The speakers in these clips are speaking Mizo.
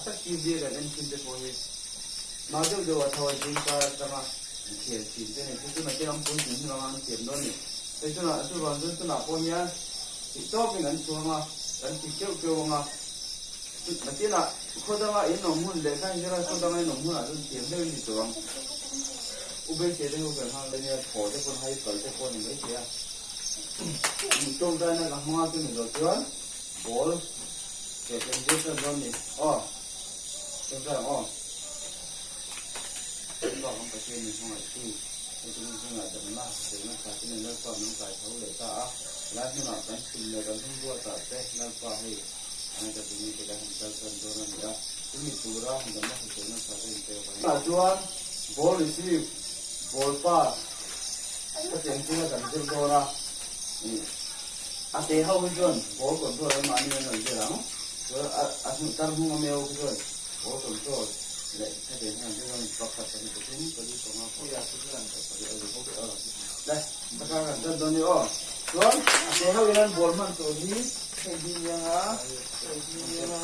tak TV a kan en thin te pawh hi mah deuh deuh a tho a zing kar atanga inkhel thin te a ni. Chu chu nakin an puitling hnu anga an thiam dawn a ni. Hei tunah chuvang chuan tunah pawh hian tih tawpin kan chhuang a, kan ti keuh keuh ang a. Nakinah khaw danga in awm hun leh kha hira khaw danga in awm hunah chuan thiam deuh in ni tawh ang. U Beisei te ho kan hang lai nia thaw te pawn hai kal te pawh a ni maithei a. Tawngtaina ka hmang a chumi zawh chuan ball ke kan zir tan dawn ni. Aw tawngtai ang aw. Kan bak ang Pathian min hmangaih tu hei chu min chungah damna hriselna tha te nen Lalpa min kai tho leh ta a. Helai hmunah kan chhun leh kan hung ruatah te Lalpa hei an ka ti mi te kan han kal tan dawn a ni a. Chumi tura damna hriselna tha te in pek avangin. Tunah chuan ball receive, ball pass ka cheng chunga kan zir dawn a. A te ho hi chuan ball control an mahni an rawn zir ang. Chuan a hnu tar hnung a meu khi chuan ball control leh ka cheng hian an zir dawn a ni. Pakhat, pahnih, pathum, pali, panga, pali, le ka kan tan dawn ni aw. Chuan a te ho in an ball hman tur hi hei hi nia nga, hei hi nia nga,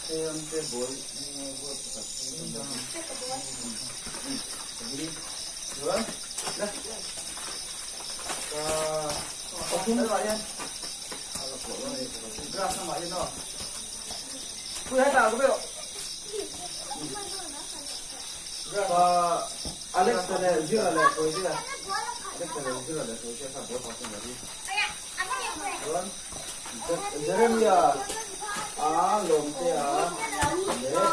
hei ang te ball ball pakhat hi chuan le pathum grass lamah hian aw pui hetah ka vek Alex leh Zira leh Kawizia Alex leh Zira leh Kawizia kha ball passing la hi chuan Jeremia a Lawmtea leh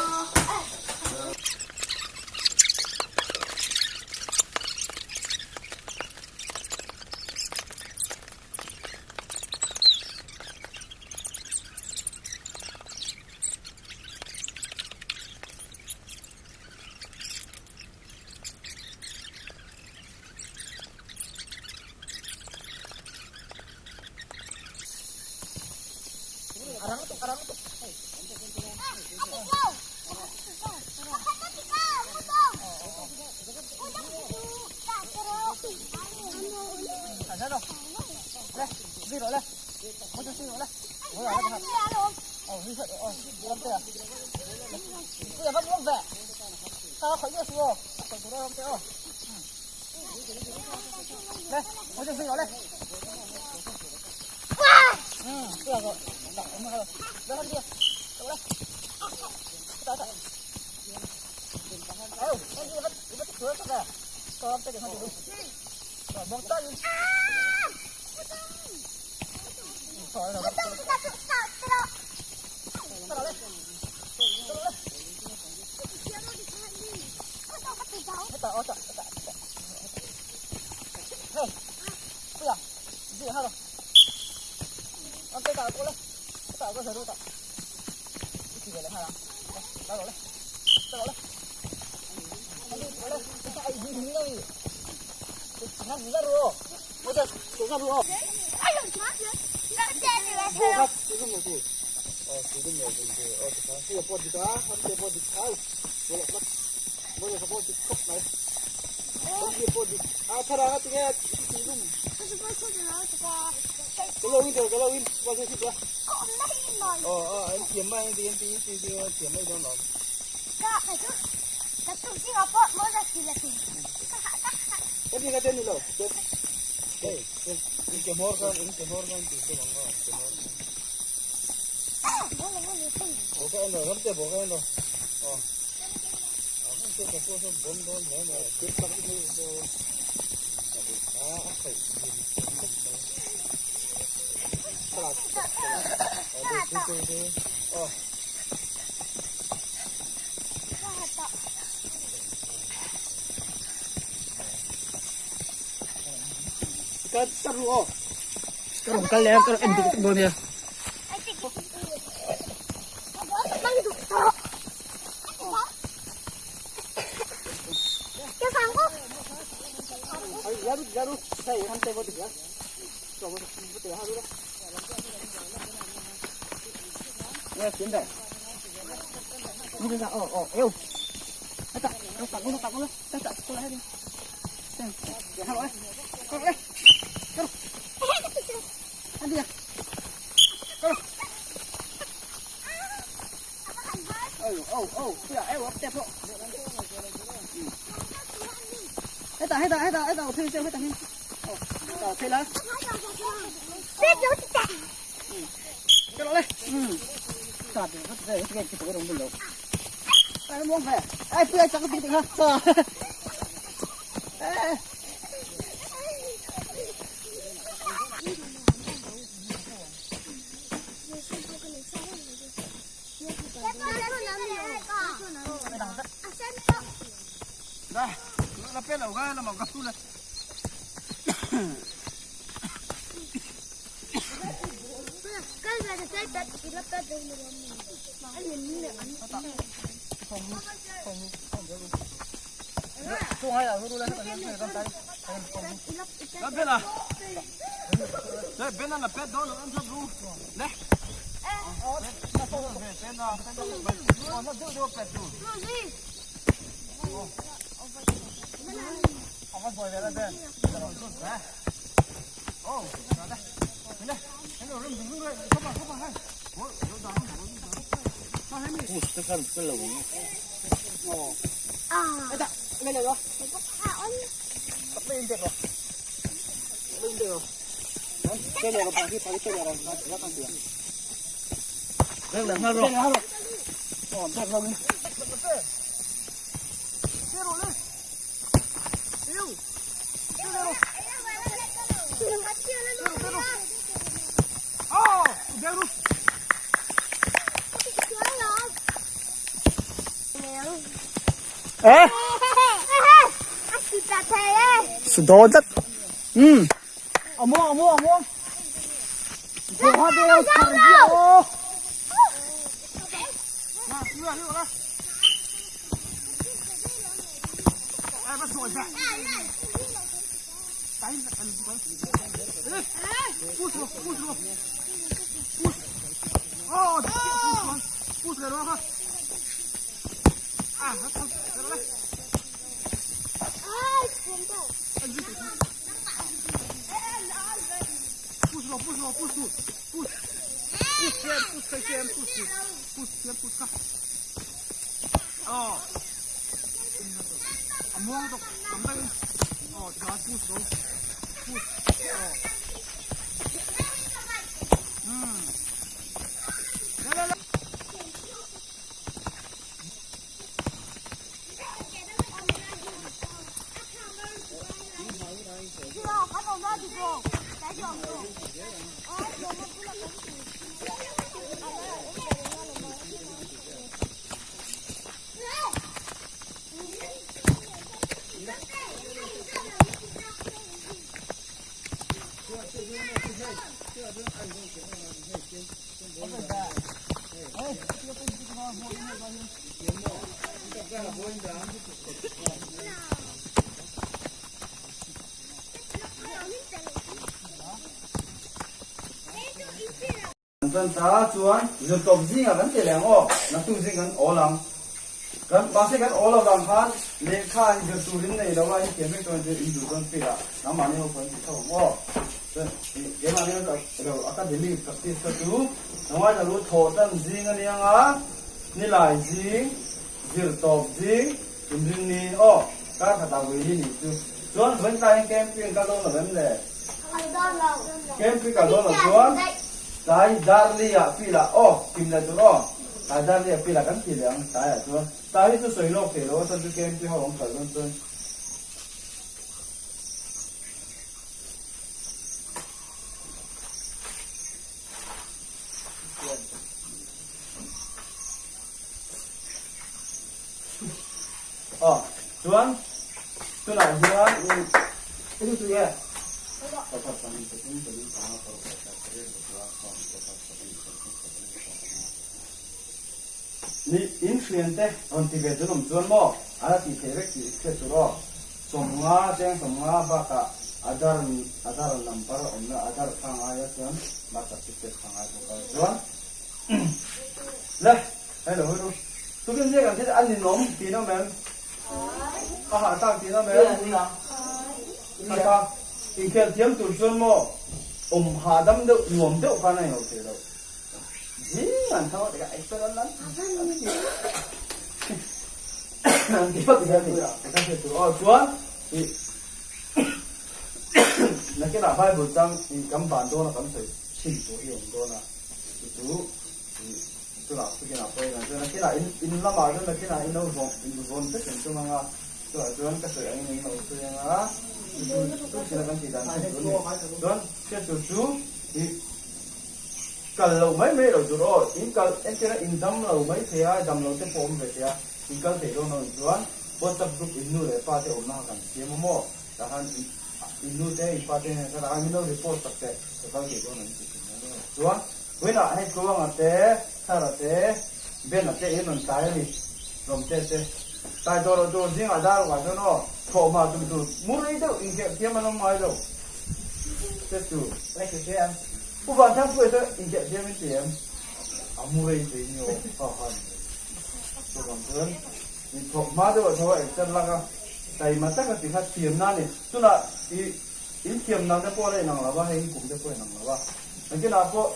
Dawn tlat. Kan tan ta chuan zirtawp zingah kan ti leh ang aw, naktuk zing kan awl ang. Kan mahse kan awl avang khan lehkha in zir turin nei lo a, in thiam vek chuan in duh dawn field ah nangmahni ho pawh in ti tho ang aw. Chuan ih keimahni ho chu alo academic practice kha chu nangmah alo thawh tan zing a nia nga, nilai zing, zirtawp zing, inrinni aw, kar khatah vui hi nih chu. Chuan vawiin hian camping ka dawn lo em le? Camping ka dawn lo chuan tlai darli ah field ah aw kim leh tur aw tlai darli ah field ah kan ti leh ang tlai ah chuan tlai hi chu sawi lawk thei lo a chuan chu camping ho an kal dawn chuan. Aw chuan tunah hian eng chu nge Ni in hriante rawn ti ve chu an awm chuan maw a la tih theih vek tih hriat tur aw 50 cheng 50 bakah Aadhaar Aadhaar number awmna Aadhaar kha ngai a chuan birth certificate kha ngai bawk a chuan Le hello hello tukin zia kan thil a ninawm tih na awm em? A hah tak tih na awm em? A tha inkhel thiam tur chuan maw awm hahdam deuh nuam deuh khan a inho thei lo. Zing an tho a tikah exer an an an ti phawt hian ni ka hriat tur aw chuan i nakinah Bible chang i kan ban dawn a kan sawi chhin tur hi awm dawn a chu chu i tunah tukinah pawh in an chuan nakinah in in lamah chuan nakinah in lo zawng in zawn vek in tum anga chutah chuan ka sawi angin in lo sawi anga chu chu tukinah kan tih dan chhin tur a ni chuan hriat tur chu i Kal lo mai mai lo tur aw, in kal entirna in dam lo mai thei a, dam lo te pawh awm ve thei a, in kal theih dawn lo chuan WhatsApp group in nu leh pa te awmna kha kan siam a maw, tah khan in nu te in pa te nen khan min lo report tak teh ka kal theih dawn an ti thin a ni. Chuan vawiinah hei Tluanga te, Thara te, Bena te in rawn tlai a ni, Rawmte te tlai tawh lo tur zingah dar ruah chuan aw thawhhma tum tur murei deuh inkhelh thiam an awm ngai lo te chu. Pu Vanthangpuia chu inkhelh thiam in ti em? A mu rei thei ni aw, ha ha ni mai. Chuvang chuan in thawk hma deuh a tho a exer lak a, taima tak a ti kha thiam na ni. Tunah i in thiam nang te pawh la inang lo va, hei in kum te pawh inang lo va. Engtinah pawh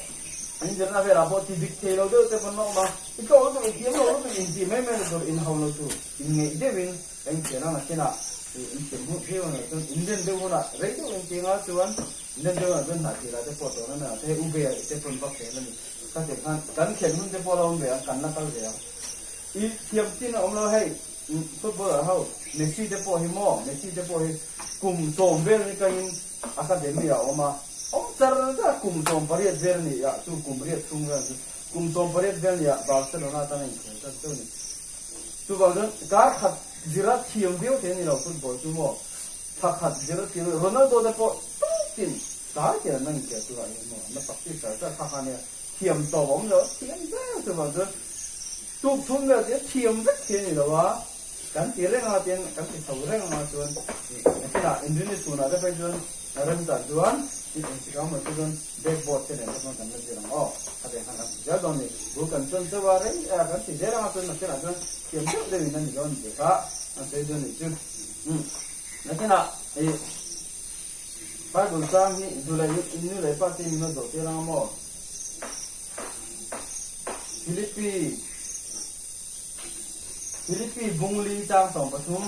in zirna velah pawh ti dik thei lo deuh te pawn a awm a, i tlawh lutuk, i thiam lo lutuk, in ti mai mai lutuk, in ho lo tur, in ngeih deuhin ka inthian ang a kinah i inthiam hmuh viau a nih chuan in ren deuh hunah rei deuh in ti anga chuan in ren deuh hunah chuan hnah thil ah te pawh tawhna na te hei u be ah te pawn vak thei a ni ka tih khan kan khelh hun te pawh a lo awm ve ang kan la kal ve ang i thiam chin a awm lo hei footballer ho Messi te pawh hi maw Messi te pawh hi kum sawm vel ni kangin academy ah a awm a awm char char kum 18 vel ni ah chu kum riat chhung vel chu kum 18 vel ni ah Barcelona tan a inkhel tan cheu ni. Chuvang chuan kar khat zira thiam viau thei a ni lo football chu maw thla khat zira thiam viau Ronaldo te pawh tawkin tlai tir an la inkhel turah hian maw an la practice char char kha kha nia thiam tawp a awm lo thiam zel chuvang chuan tuk thum vel chu thiam vek thei a ni lo a kan ti reng anga tin kan ti chho reng anga chuan nakinah inrinni chhunah te phei chuan remchah chuan engtik ang maw chu chuan Backboard te nen te chuan kan la zir ang aw. Kha te khan kan ti zel dawn ni. Bul kan chuan chauh a, rei a kan ti zel anga chuan nakinah chuan thiam deuh deuhin a ni dawn tih kha an sawi dawn nih chu. Umm nakinah i Bible chang hi Zulai in nu leh pa te min lo zawh tir anga maw? Philippi Philippi bungli chang 13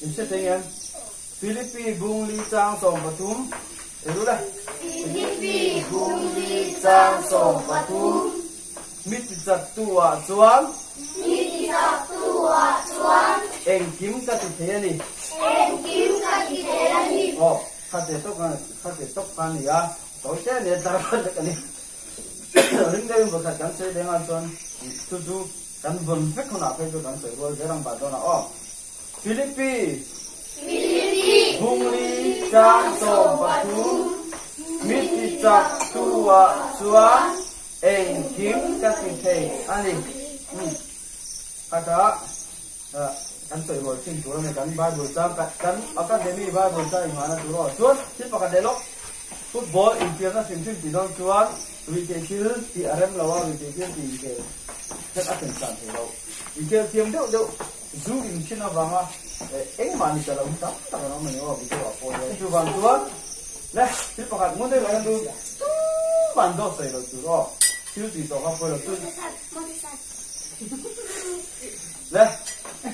in hre thei ngem? Philippi bungli chang 13 Elu le. Philippi bungli chang 13. Mi ti chak tu ah chuan. Mi ti chak tu ah chuan. Engkim ka ti thei a ni. Engkim ka ti thei a ni. Aw, kha te tawk a, kha te tawk kha a ni a, tawi te a ni a, tlar khat vek a ni. Ring deuhin vawikhat kan sawi leng ah chuan chu chu kan vawn vek hunah phei chu kan sawi rual zel ang bah dawn a aw. Philippi. Philippi. Bungli chang 13, Mi ti chak tu ah chuan engkim ka ti thei a ni. Kha kan sawi rual thin tur a ni kan Bible chang kan academy Bible chang inghahna tur aw. Chuan thil pakhat leh lawk football infiamna hrim hrim tih dawn chuan ruihtheih thil tih a rem lo a, ruihtheih thil tih inkhel hret a thlen san thei lo. Inkhel thiam deuh deuh Zu in thin avanga engmah ni ta lo hi tam tak an awm a ni aw video ah pawh hian. Chuvang chuan le thil pakhat ngun deuh hian chu tumah an dawt sawi lo tur aw thil tih tawh kha pawi lo chu le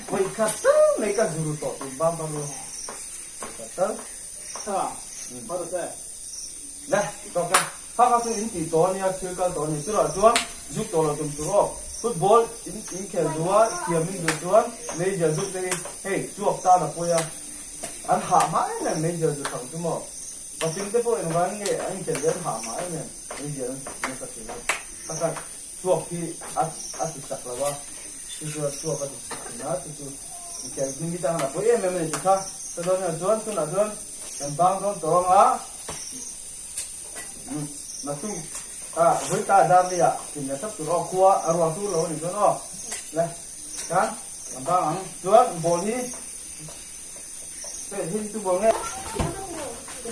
vawi khat tal mai ka zuru tawh tur bam bam lo khat tal le tawk e. Kha kha chu in tih tawh a nia, thil kal tawh a ni. Chutah chuan zuk tawh lo tum tur aw. Football in inkhel duh a, thiam in duh chuan meizial zuk te hi hei chuak tan a pawi a. An hah hma em em meizial zu thang chu maw. Patling te pawh engvangin nge an inkhel ve an hah hma em em meizial an nasa thin a. Kha khan chuak hi a a ti chak lo a, chu chuan chuak a ti chak thin a, chu chu inkhel hming hi tan a pawi em em a ni tikha. Chuan chuan tunah chuan kan bang dawn tawh ang a. Natu a vawi ta dar leh ah thim leh thlap tur aw khua a ruang tur lo a nih chuan aw le khan kan bang ang chuan ball hi hei tu ball nge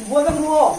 bual vek ru aw.